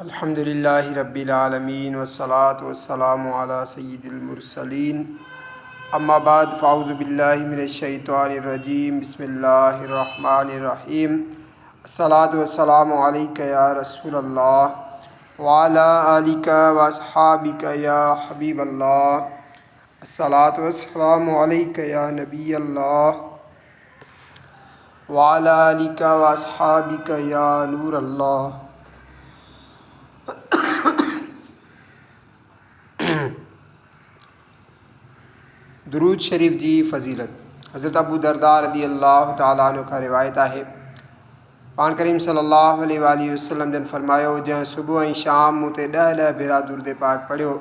الحمد لله رب العالمين والصلاة والسلام على سيد المرسلين اما بعد فاعوذ بالله من الشيطان الرجيم بسم الله الرحمن الرحيم الصلاة والسلام عليك يا رسول الله وعلى آلك واصحابك يا حبيب الله الصلاة والسلام عليك يا نبي الله وعلى آلك واصحابك يا نور الله. درود شريف جي فضيلت حضرت ابو درداء رضي الله تعالٰي عنه کان روايت آهي پاڻ ڪريم صلي الله عليه واٰله وسلم جن فرمايو جنهن صبح ۽ شام مون تي ڏهه ڏهه ڀيرا درود پاڪ پڙهيو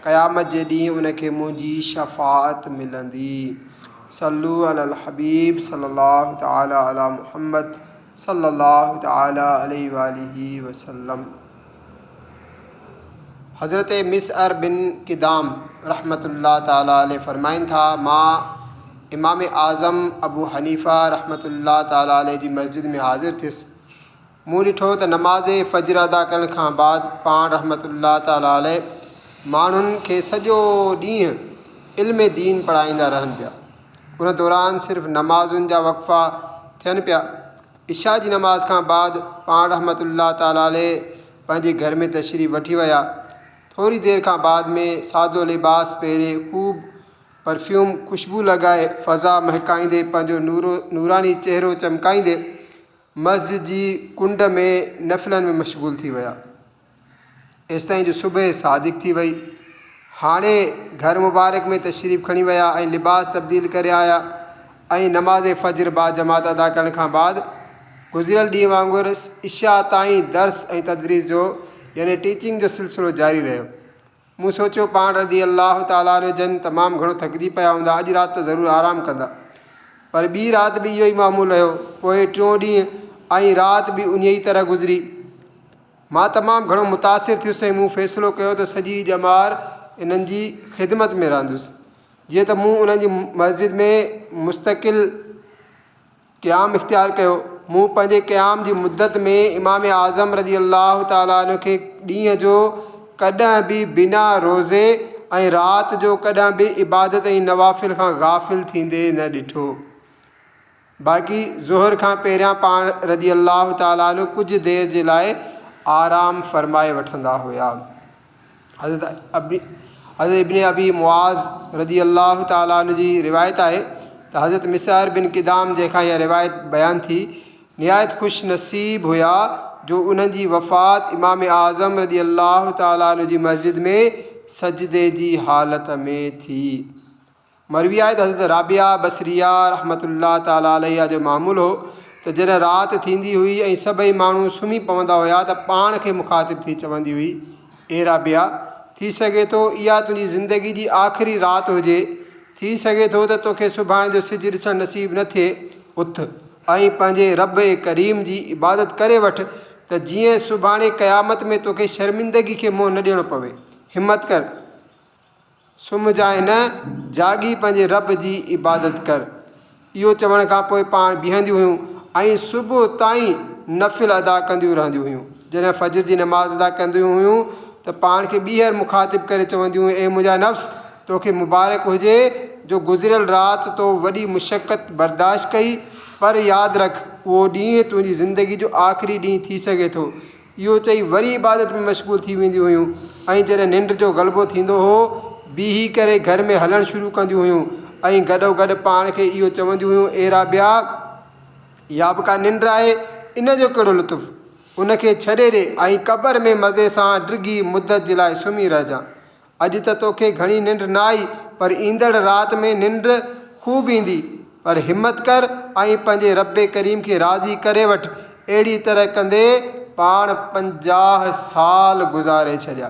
قيامت جي ڏينهن ان کي منهنجي شفاعت ملندي صلو علی الحبيب صلي الله تعالي علي محمد صلي الله تعالي عليه واٰله وسلم. حضرت مسعر بن قدام رحمة الله تعالي عليه فرمائن ٿا، مان امام اعظم ابو حنيفه رحمة الله تعالي عليه جي مسجد ۾ حاضر ٿيس، مون ڏٺو ته نماز فجر ادا ڪرڻ کان بعد پاڻ رحمة الله تعالٰي عليه ماڻهن کي سڄو ڏينهن علم دين پڙهائيندا رهن پيا. ان دوران صرف نمازن جا وقفا ٿين پيا. عشاء جي نماز کان بعد پاڻ رحمة الله تعالٰي عليه پنهنجي گهر ۾ تشريف وٺي ويا. ٿوري دير کان بعد ۾ سادو لباس پهري خوب پرفيوم خوشبو لڳائي فضا مهڪائيندي پنهنجو نوراني چهرو چمڪائيندي مسجد جي ڪنڊ ۾ نفلن ۾ مشغول ٿي ويا. ايستائين جو صبح صادق ٿي وئي. هاڻي گهر مبارڪ ۾ تشريف کڻي ويا ۽ لباس تبديل ڪري آيا ۽ نماز فجر باجماعت ادا ڪرڻ کان بعد گذريل ڏينهن وانگر عشاء تائين درس ۽ تدريس جو يعني ٽيچنگ جو سلسلو جاري رهيو. مون سوچيو پاڻ رضي الله تعالٰي عنه جن تمام گهڻو ٿڪجي پيا هوندا اڄ رات ته ضرور آرام ڪندا. پر ٻي رات به اهو ئي معمول رهيو. پوء ٽيون ڏينهن ۽ رات به انهيء ئي طرح گذري. مان تمام گهڻو متاثر ٿيس ۽ مون فيصلو ڪيو ته سڄي ڄمار انهن جي خدمت ۾ رهندس. جيئن ته مون انهن جي مسجد ۾ مستقل. قيام اختيار ڪيو. مون پنهنجي قيام جي مدت ۾ امام اعظم رضي الله تعالٰي عنه کي ڏينهن جو ڪڏهن به بنا روزي ۽ رات جو ڪڏهن به عبادت ۽ نوافل کان غافل ٿيندي نه ڏٺو. باقي ظهر کان پهريان پاڻ رضي الله تعالٰي عنه ڪجهه دير جي لاء آرام فرمائي وٺندا هيا. حضرت ابن ابي معاذ رضي الله تعالٰي عنه جي روايت آهي ته حضرت مسعر بن قدام جنهن کان اها روايت بيان ٿي نهايت خوش نصيب هيا جو انهن جي وفات امام اعظم رضي الله تعالٰي عنه جي مسجد ۾ سجدي جي حالت ۾ ٿي. مروي آهي ته حضرت رابعه بصريه رحمة الله تعالٰي عليها جو معمول هو ته جڏهن رات ٿيندي هئي ۽ سڀئي ماڻهو سمهي پوندا هيا ته پاڻ کي مخاطب ٿي چوندي هئي، اي رابعه! ٿي سگهي ٿو اها تنهنجي زندگي جي آخري رات هجي، ٿي سگهي ٿو ته توکي سڀاڻي جو سج ڏسڻ نصيب نه ٿئي، اٿ ۽ پنهنجي رب ڪريم جي عبادت ڪري وٺ ته جيئن سڀاڻي قيامت ۾ توکي شرمندگي کي منهن نه ڏيڻو پوي. همت ڪر! سمهجانء نه، جاڳي پنهنجي رب جي عبادت ڪر. اهو چوڻ کان پوء پاڻ بيهنديون هيون ۽ صبح تائين نفل ادا ڪنديون رهنديون هيون. جڏهن فجر جي نماز ادا ڪنديون هيون ته پاڻ کي ٻيهر مخاطب ڪري چونديون هيون، اي منهنجا نفس! توکي مبارڪ هجي جو گذريل رات تو وڏي مشقت برداشت ڪئي، پر ياد رک اهو ڏينهن تنهنجي زندگي جو آخري ڏينهن ٿي سگهي ٿو. اهو چئي وري عبادت ۾ مشغول ٿي وينديون هيون ۽ جڏهن ننڊ جو غلبو ٿيندو هو، بيهي ڪري گهر ۾ هلڻ شروع ڪنديون هيون ۽ گڏوگڏ پاڻ کي اهو چونديون هيون، اي رابعه! اها به ڪا ننڊ آهي، ان جو ڪهڙو لطف؟ ان کي ڇڏي ڏي ۽ قبر ۾ مزي سان ڊگهي مدت جي لاء سمهي رهجان. اڄ ته توکي گهڻي ننڊ نه آئي، پر ايندڙ رات ۾ ننڊ خوب ايندي. پر همت ڪر ۽ پنهنجي رب ڪريم کي راضي ڪري وٺ. اهڙي طرح ڪندي پاڻ 50 سال گذاري ڇڏيا.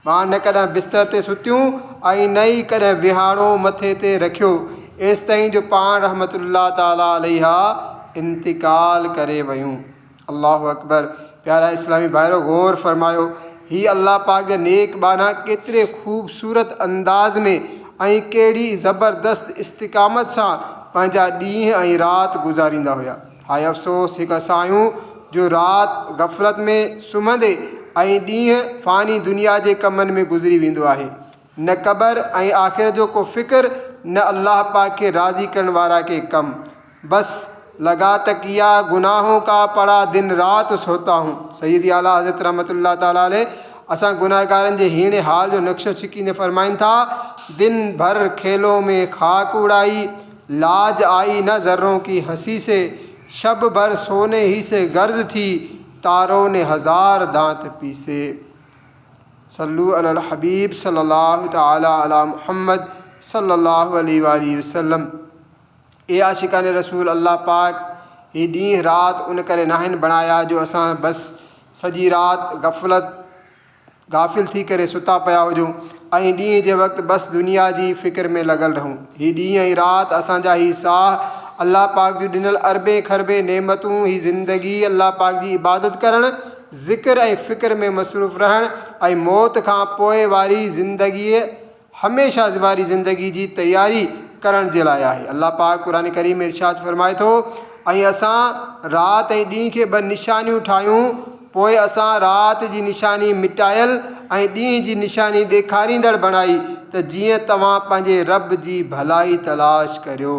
پاڻ نه ڪڏهن بستر تي ستيون ۽ نه ئي ڪڏهن ويهاڻو مٿي تي رکيو، ايستائين جو پاڻ رحمة الله تعالٰي عليها انتقال ڪري ويون. الله اڪبر پيارا اسلامي ڀائرو غور فرمايو هي الله پاڪ جا نيڪ ٻانها ڪيتري خوبصورت انداز ۾ ۽ ڪهڙي زبردست استقامت سان پنهنجا ڏينهن ۽ رات گذاريندا هيا هاء افسوس هڪ اسان آهيون جو رات غفلت ۾ سمهندي ۽ ڏينهن فاني دنيا جي ڪمن ۾ گذري ويندو آهي. نه قبر ۽ آخرت جو ڪو فڪر نه الله پاڪ کي راضي ڪرڻ وارا ڪي ڪم. بس لگا تڪيه گناهون ڪا پڙا دن رات سوتا هون. سيدي اعليٰ حضرت رحمة الله تعالٰي عليه اسان گنهگارن جي هيڻي حال جو نقشو ڇڪيندي فرمائن ٿا، دن ڀر کيلون ۾ خاڪ اڙائي، لاج آئي نه ذرون ڪي هنسي سي، شب ڀر سوني هي سي غرض ٿي، تارون ني هزار دانت پيسي. صلو علی الحبيب صلي الله تعالٰي علی محمد صلي الله عليه واٰله وسلم. اي عاشقان رسول الله پاڪ هي ڏينهن رات ان ڪري ناهن بڻايا جو اسان بس سڄي رات غفلت غافل ٿي ڪري ستا پيا هجون ۽ ڏينهن جي وقت بس دنيا جي فڪر ۾ لڳل رهون هي ڏينهن ۽ رات اسان جا هي ساهه الله پاڪ جون ڏنل اربين کربين نعمتون هي زندگي الله پاڪ جي عبادت ڪرڻ ذڪر ۽ فڪر ۾ مصروف رهڻ ۽ موت کان پوء واري زندگيء هميشه واري زندگي جي تياري ڪرڻ جي لاء آهي. الله پاڪ قرآن ڪريم ۾ ارشاد فرمائي ٿو، ۽ اسان رات ۽ ڏينهن کي ٻه نشانيون ٺاهيون، پوء اسان رات جي نشاني مٽايل ۽ ڏينهن جي نشاني ڏيکاريندڙ بڻائي ته جيئن توهان پنهنجي رب جي ڀلائي تلاش ڪريو.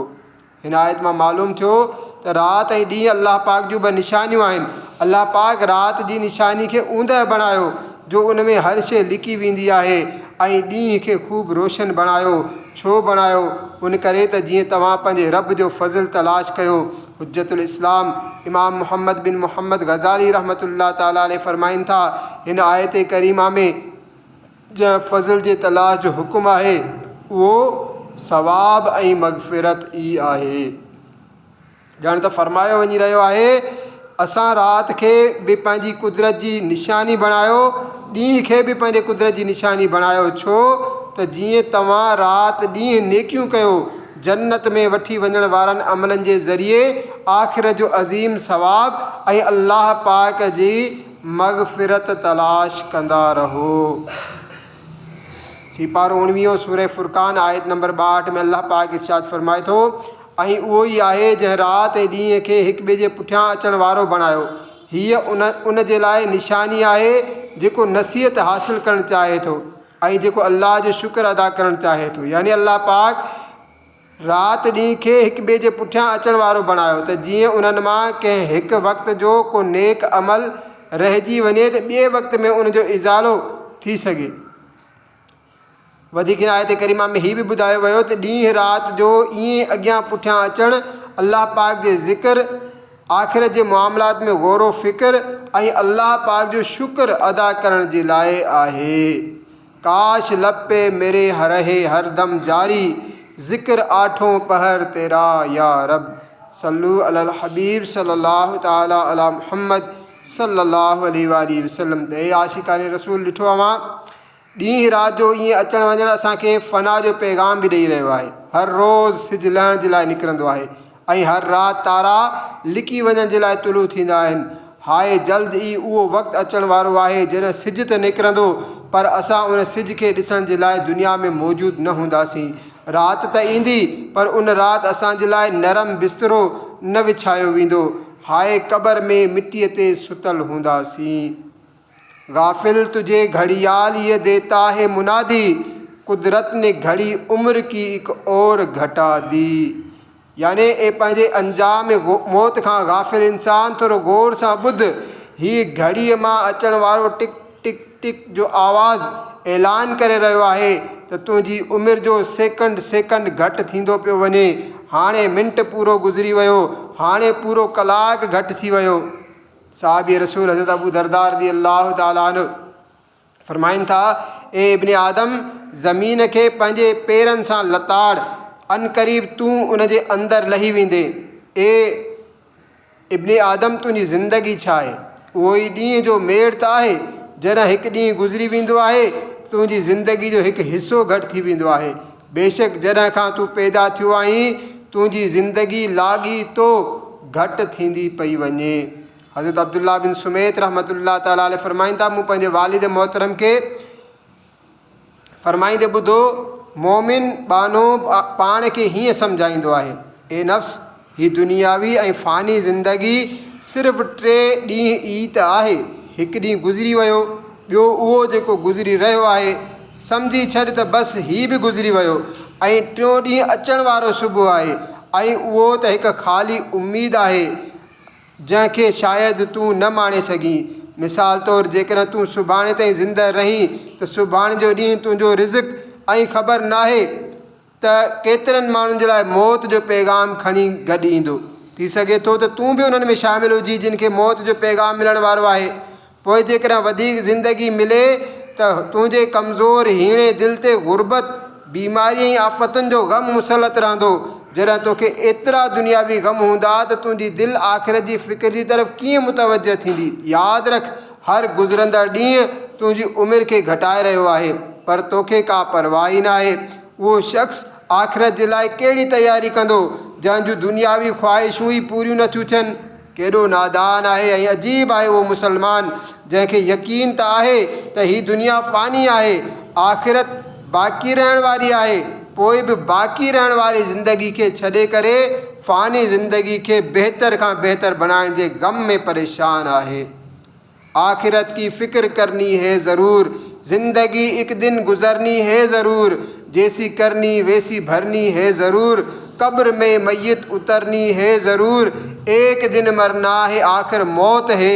هن آيت مان معلوم ٿيو ته رات ۽ ڏينهن الله پاڪ جون ٻه نشانيون آهن. الله پاڪ رات جي نشاني کي اوندهه بڻايو جو ان ۾ هر شيء لڪي ويندي آهي ۽ ڏينهن کي خوب روشن بڻايو. ڇو بڻايو؟ ان ڪري ته جيئن توهان پنهنجي رب جو فضل تلاش ڪيو. حجة الاسلام امام محمد بن محمد غزالي رحمة الله تعالٰي عليه فرمائن ٿا، هن آيت ڪريمه ۾ جنهن فضل جي تلاش جو حڪم آهي، اهو ثواب ۽ مغفرت ئي آهي. ڄڻ ته فرمايو وڃي رهيو آهي، اسان رات کي به پنهنجي قدرت جي نشاني بڻايو، ڏينهن کي به پنهنجي قدرت جي نشاني بڻايو، ڇو ته جيئن توهان رات ڏينهن نيڪيون ڪيو، جنت ۾ وٺي وڃڻ وارن عملن جي ذريعي آخرت جو عظيم ثواب ۽ الله پاڪ جي مغفرت تلاش ڪندا رهو. سيپارو اڻويهون سوره فرقان آيت نمبر 62 ۾ الله پاڪ ارشاد فرمائي ٿو، ۽ اهو ئي آهي جنهن رات ۽ ڏينهن کي هڪ ٻئي جي پٺيان اچڻ وارو بڻايو. هيء ان ان جي لاء نشاني آهي جيڪو نصيحت حاصل ڪرڻ چاهي ٿو ۽ جيڪو الله جو شڪر ادا ڪرڻ چاهي ٿو. يعني الله پاڪ رات ڏينهن کي هڪ ٻئي جي پٺيان اچڻ وارو بڻايو ته جيئن انهن مان ڪنهن هڪ وقت جو ڪو نيڪ عمل رهجي وڃي ته ٻئي وقت ۾ ان جو ازالو ٿي سگهي. وڌيڪ هن آيت ڪريمه ۾ هي به ٻڌايو ويو ته ڏينهن رات جو ائين اڳيان پٺيان اچڻ الله پاڪ جي ذڪر، آخرت جي معاملات ۾ غور و فڪر ۽ الله پاڪ جو شڪر ادا ڪرڻ جي لاء آهي. ڪاش لب پي ميري رهي هر دم جاري ذڪر آٺون پهر تيرا يا رب صلو علی الحبيب صلي الله تعالي علي محمد صلي الله عليه واٰله وسلم ته اي عاشقان رسول ڏٺو اوهان ڏينهن رات جو ائين اچڻ وڃڻ اسان کي فنا جو پيغام به ڏئي رهيو آهي هر روز سج لهڻ جي لاء نڪرندو آهي ۽ هر رات تارا لڪي وڃڻ جي لاء طلوع ٿيندا آهن. هاء جلد ئي اهو وقت اچڻ وارو آهي جڏهن سج ته نڪرندو پر اسان ان سج کي ڏسڻ جي لاء دنيا ۾ موجود نه هونداسين. رات ته ايندي پر ان رات اسان جي لاء نرم بسترو نه وڇايو ويندو. هاء قبر ۾ مٽيء تي ستل هونداسين. غافل تجھي گھڙيال يه ديتا هي منادي، قدرت ني گھڙي عمر ڪي اڪ اور گھٽا the. يعني اي پنهنجي انجام موت کان غافل انسان ٿورو غور سان ٻڌ، هيء گھڙيء مان اچڻ وارو ٽڪ ٽڪ ٽڪ جو آواز اعلان ڪري رهيو آهي ته تنهنجي عمر جو سيڪنڊ سيڪنڊ گھٽ ٿيندو پيو وڃي، هاڻي منٽ پورو گذري ويو، هاڻي پورو ڪلاڪ گھٽ ٿي ويو. صحابي رسول حضرت ابو درداء رضي الله تعالٰي عنه فرمائن ٿا، اي ابن آدم! زمين کي پنهنجي پيرن سان لتاڙ، عنقريب تون ان جي اندر لهي ويندين. اي ابن آدم! تنهنجي زندگي ڇا آهي؟ اهو ئي ڏينهن جو ميڙ ته آهي، جڏهن هڪ ڏينهن گذري ويندو آهي ته تنهنجي زندگي جو هڪ حصو گهٽ ٿي ويندو آهي. بيشڪ جڏهن کان تون پيدا ٿيو آهين، تنهنجي زندگي لاڳيتو گهٽ ٿيندي پئي وڃي. حضرت عبدالله بن سميت رحمة الله تعالٰي عليه فرمائن ٿا، مون پنهنجي والد محترم کي فرمائيندي ٻڌو، مؤمن ٻانهو پاڻ کي هيئن سمجهائيندو آهي، اي نفس! هي دنياوي ۽ فاني زندگي صرف ٽي ڏينهن ئي ته آهي، هڪ ڏينهن گذري ويو، ٻيو اهو جيڪو گذري رهيو آهي، سمجهي ڇڏ ته بس هي به گذري ويو ۽ ٽيون ڏينهن اچڻ وارو صبح آهي ۽ اهو ته هڪ خالي اميد آهي جنهن کي شايد تون نه ماڻي سگهين. مثال طور جيڪڏهن تون سڀاڻي تائين زنده رهين ته سڀاڻي جو ڏينهن تنهنجو رزق ۽ خبر ناهي ته ڪيترن ماڻهن جي لاء موت جو پيغام کڻي گڏ ايندو. ٿي سگهي ٿو ته تون به انهن ۾ شامل هجين جن کي موت جو پيغام ملڻ وارو آهي. پوء جيڪڏهن وڌيڪ زندگي ملي ته تنهنجي ڪمزور هيڻي دل تي غربت، بيماري ۽ آفتن جو غم مسلط رهندو. جڏهن توکي ايترا دنياوي غم هوندا ته تنهنجي دل آخرت جي فڪر جي طرف ڪيئن متوجه ٿيندي؟ ياد رک! هر گذرندڙ ڏينهن تنهنجي عمر کي گهٽائي رهيو آهي، پر توکي ڪا پرواهه ئي ناهي. اهو شخص آخرت جي لاء ڪهڙي تياري ڪندو، جنهن جون دنياوي خواهشون ئي پوريون نه ٿيون ٿين؟ ڪيڏو نادان آهي ۽ عجيب آهي اهو مسلمان، جنهن کي يقين ته آهي ته هي دنيا فاني آهي، آخرت باقي رهڻ واري آهي، پوء به باقي رهڻ واري زندگي کي ڇڏي ڪري فاني زندگي کي بهتر کان بهتر بڻائڻ جي غم ۾ پريشان آهي. آخرت ڪي فڪر ڪرني هي ضرور، زندگي اڪ دن گذرني هي ضرور، جيسي ڪرني ويسي ڀرني هي ضرور، قبر ۾ ميت اترني هي ضرور، ايڪ دن مرنا هي آخر موت هي،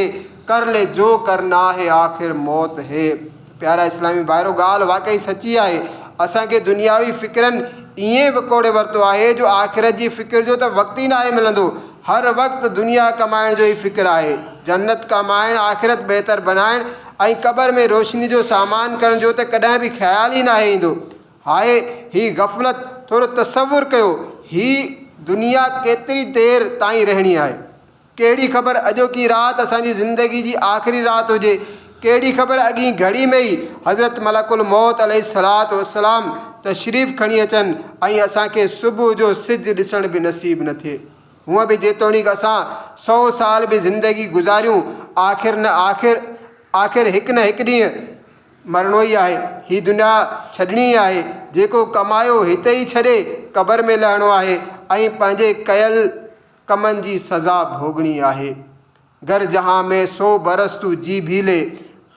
ڪر لي جو ڪرنا هي آخر موت هي. پيارا اسلامي ڀائرو! ڳالهه واقعي سچي آهي. اسان کي دنياوي فڪرن ائين وڪوڙي ورتو آهي جو آخرت جي فڪر جو ته وقت ئي ناهي ملندو. هر وقت دنيا ڪمائڻ جو ئي فڪر آهي. جنت ڪمائڻ، آخرت بهتر بنائڻ ۽ قبر ۾ روشني جو سامان ڪرڻ جو ته ڪڏهن به خيال ئي ناهي ايندو. هاء هي غفلت! ٿورو تصور ڪيو، هي دنيا ڪيتري دير تائين رهڻي آهي؟ ڪهڙي خبر اڄوڪي رات اسان جي زندگي جي آخري رات هجي، ڪهڙي خبر اڳئين گهڙي ۾ ئي حضرت ملڪ الموت عليه الصلوة والسلام تشريف کڻي اچن ۽ اسان کي صبح جو سج ڏسڻ به نصيب نه ٿئي. هونء به جيتوڻيڪ اسان سئو سال به زندگي گذاريون آخر نه آخر آخر هڪ نه هڪ ڏينهن مرڻو ئي آهي، هي دنيا ڇڏڻي ئي آهي، جيڪو ڪمايو هتي ئي ڇڏي قبر ۾ لهڻو آهي ۽ پنهنجي ڪيل ڪمن جي سزا ڀوڳڻي آهي. گر جهان ۾ سو برس تو جي ڀي لي،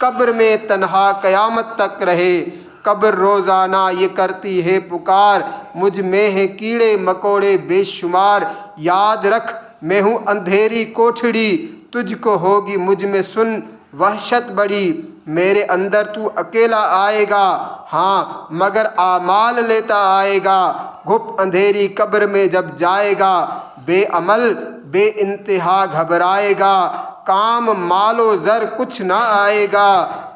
قبر ۾ تنها قيامت تڪ رهي، قبر روزانه يه ڪرتي هي پڪار، مجھ ۾ هين ڪيڙي مڪوڙي بي شمار، ياد رک مين هون انڌيري ڪوٺڙي، تجھ ڪو هوگي مجھ ۾ سن وحشت بڙي، ميري اندر تو اڪيلا آئي گا، هان مگر اعمال ليتا آئي گا، گهپ انڌيري قبر ۾ جب جائي گا، بي عمل بي انتها گهٻرائي گا، ڪام مال و زر ڪڇ نه آئي گا،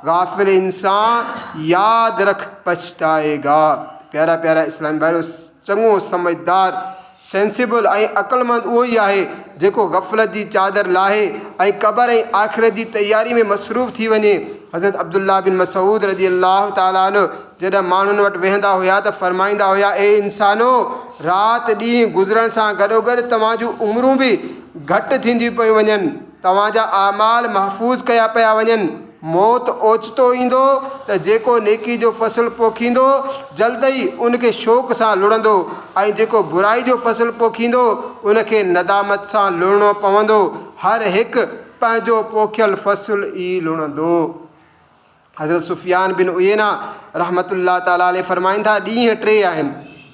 غافل انسان ياد رک پڇتائي گا. پيارا پيارا اسلامي ڀائرو! چڱو سمجهدار Sensible ۽ عقلمند اهو ئي آهي جيڪو غفلت جي چادر لاهي ۽ قبر ۽ آخرت جي تياري ۾ مصروف ٿي وڃي. حضرت عبدالله بن مسعود رضي الله تعالٰي عنه جڏهن ماڻهن وٽ ويهندا هيا ته فرمائيندا هيا، اي انسانو! رات ڏينهن گذرڻ سان گڏوگڏ توهان جون عمرون به گهٽ ٿينديون پيون وڃن. توهان جا اعمال محفوظ ڪيا پيا وڃن، موت اوچتو ايندو ته جيڪو نيڪي جو فصل پوکيندو جلد ئي ان کي شوق سان لڻندو ۽ جيڪو برائي جو فصل پوکيندو ان کي ندامت سان لڻڻو پوندو، هر هڪ پنهنجو پوکيل فصل ئي لڻندو. حضرت سفيان بن عيينه رحمة الله تعالٰي عليه فرمائن ٿا، ڏينهن ٽي آهن،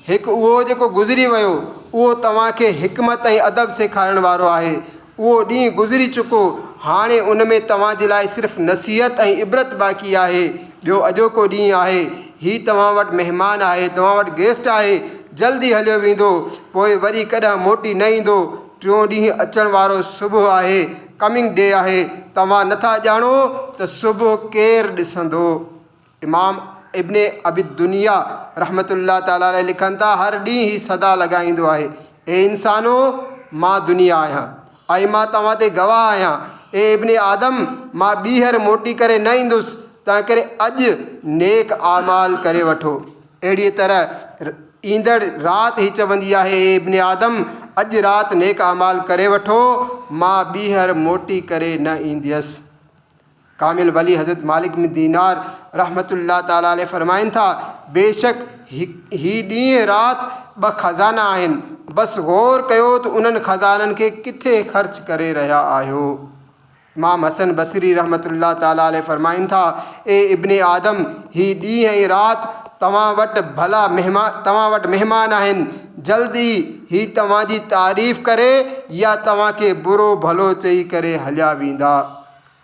هڪ اهو جيڪو گذري ويو، اهو توهان کي حڪمت ۽ ادب سيکارڻ وارو آهي، اهو ڏينهن گذري چڪو، هاڻي ان ۾ توهان جي لاء صرف نصيحت ۽ عبرت باقي آهي، ٻيو اڄوڪو ڏينهن آهي، هي توهان وٽ مهمان آهي، توهان وٽ گيسٽ آهي، جلد ئي هليو ويندو، پوء وري ڪڏهن موٽي نه ايندو، ٽيون ڏينهن اچڻ وارو صبح آهي، Coming Day، آهي، توهان نه ٿا ڄاڻو ته صبح ڪير ڏسندو. امام ابن ابي الدنيا رحمة الله تعالٰي عليه لکن ٿا، هر ڏينهن هي صدا لڳائيندو آهي، اي انسانو! مان دنيا آهيان ۽ مان توهان تي گواهه آهيان، اي ابن آدم! مان ٻيهر موٽي ڪري نه ايندس، تنهنڪري اڄ نيڪ اعمال ڪري وٺو. اهڙيء طرح ايندڙ رات هي چوندي آهي، اي ابن آدم! اڄ رات نيڪ اعمال ڪري وٺو، مان ٻيهر موٽي ڪري نه اينديس. ڪامل ولي حضرت مالڪ بن دينار رحمة الله تعالٰي عليه فرمائن ٿا، بيشڪ هي ڏينهن رات ٻه خزانا آهن، بس غور ڪيو ته انهن خزانن کي ڪٿي خرچ ڪري رهيا آهيو. امام حسن بصري رحمة الله تعالٰي عليه فرمائن ٿا، اي ابن آدم! هي ڏينهن ۽ رات توهان وٽ ڀلا توهان وٽ مهمان آهن، جلد ئي هي توهان جي تعريف ڪري يا توهان کي برو ڀلو چئي ڪري هليا ويندا.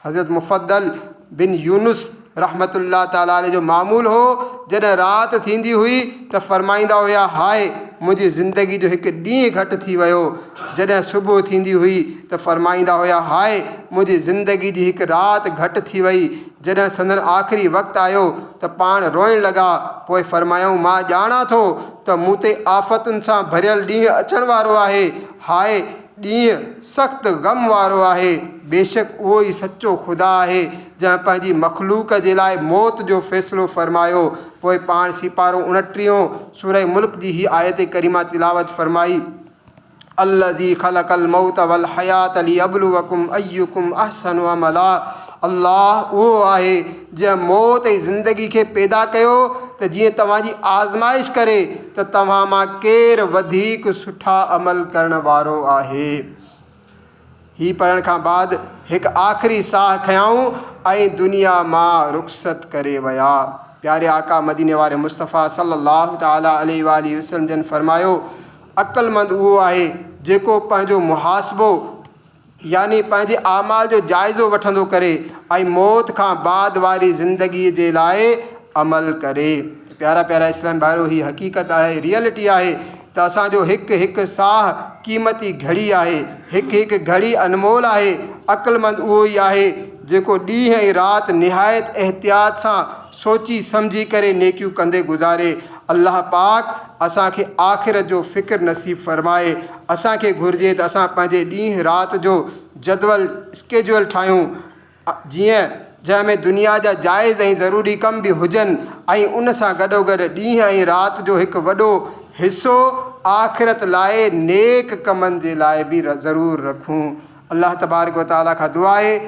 حضرت مفضل بن يونس رحمة الله تعالٰي عليه جو معمول هو، جڏهن رات ٿيندي هئي ته فرمائيندا هيا، هاء! منهنجي زندگي جو هڪ ڏينهن گهٽ ٿي ويو. جڏهن صبح ٿيندي هئي ته فرمائيندا هيا، هاء! منهنجي زندگي جي هڪ رات گهٽ ٿي وئي. جڏهن سندن آخري وقت آيو ته پاڻ روئڻ لڳا، پوء فرمايائون، مان ڄاڻان ٿو ته مون تي آفتن سان ڀريل ڏينهن اچڻ وارو آهي. هاء! ڏينهن سخت غم وارو آهي. بيشڪ اهو ئي سچو خدا آهي جنهن پنهنجي مخلوق جي لاء موت جو فيصلو فرمايو. پوء پاڻ سيپارو اڻٽيهون سوره ملڪ جي هي آيت ڪريمه تلاوت فرمائي، الذي خلق الموت والحياة ليبلوڪم ايڪم احسن عملا الله اهو آهي جنهن موت ۽ زندگي کي پيدا ڪيو ته جيئن توهان جي آزمائش ڪري ته توهان مان ڪير وڌيڪ سٺا عمل ڪرڻ وارو آهي. هي پڙهڻ کان بعد هڪ آخري ساهه کنيائون ۽ دنيا مان رخصت ڪري ويا. پياري آقا مديني واري مصطفيٰ صلّي الله تعالٰي عليه واٰله وسلّم جن فرمايو، عقلمند اهو آهي جيڪو پنهنجو محاسبو، يعني پنهنجي اعمال جو جائزو وٺندو ڪري ۽ موت کان بعد واري زندگي جي لاء عمل ڪري. ته پيارا پيارا اسلامي ڀائرو هي حقيقت آهي، Reality آهي ته اسان جو هڪ هڪ ساهه قيمتي گهڙي آهي، هڪ هڪ گهڙي انمول آهي، عقلمند اهو ئي آهي جيڪو ڏينهن ۽ رات نهايت احتياط سان سوچي سمجهي ڪري نيڪيون ڪندي گذاري. الله پاڪ اسان کي آخرت جو فڪر نصيب فرمائي. اسان کي گهرجي ته اسان پنهنجي ڏينهن رات جو جدول، Schedule، ٺاهيون جيئن جنهن ۾ دنيا جا جائز ۽ ضروري ڪم به هجن ۽ ان سان گڏوگڏ ڏينهن ۽ رات جو هڪ وڏو حصو آخرت لاء نيڪ ڪمن جي لاء به ضرور رکون. الله تبارڪ و تعالي کان دعا آهي.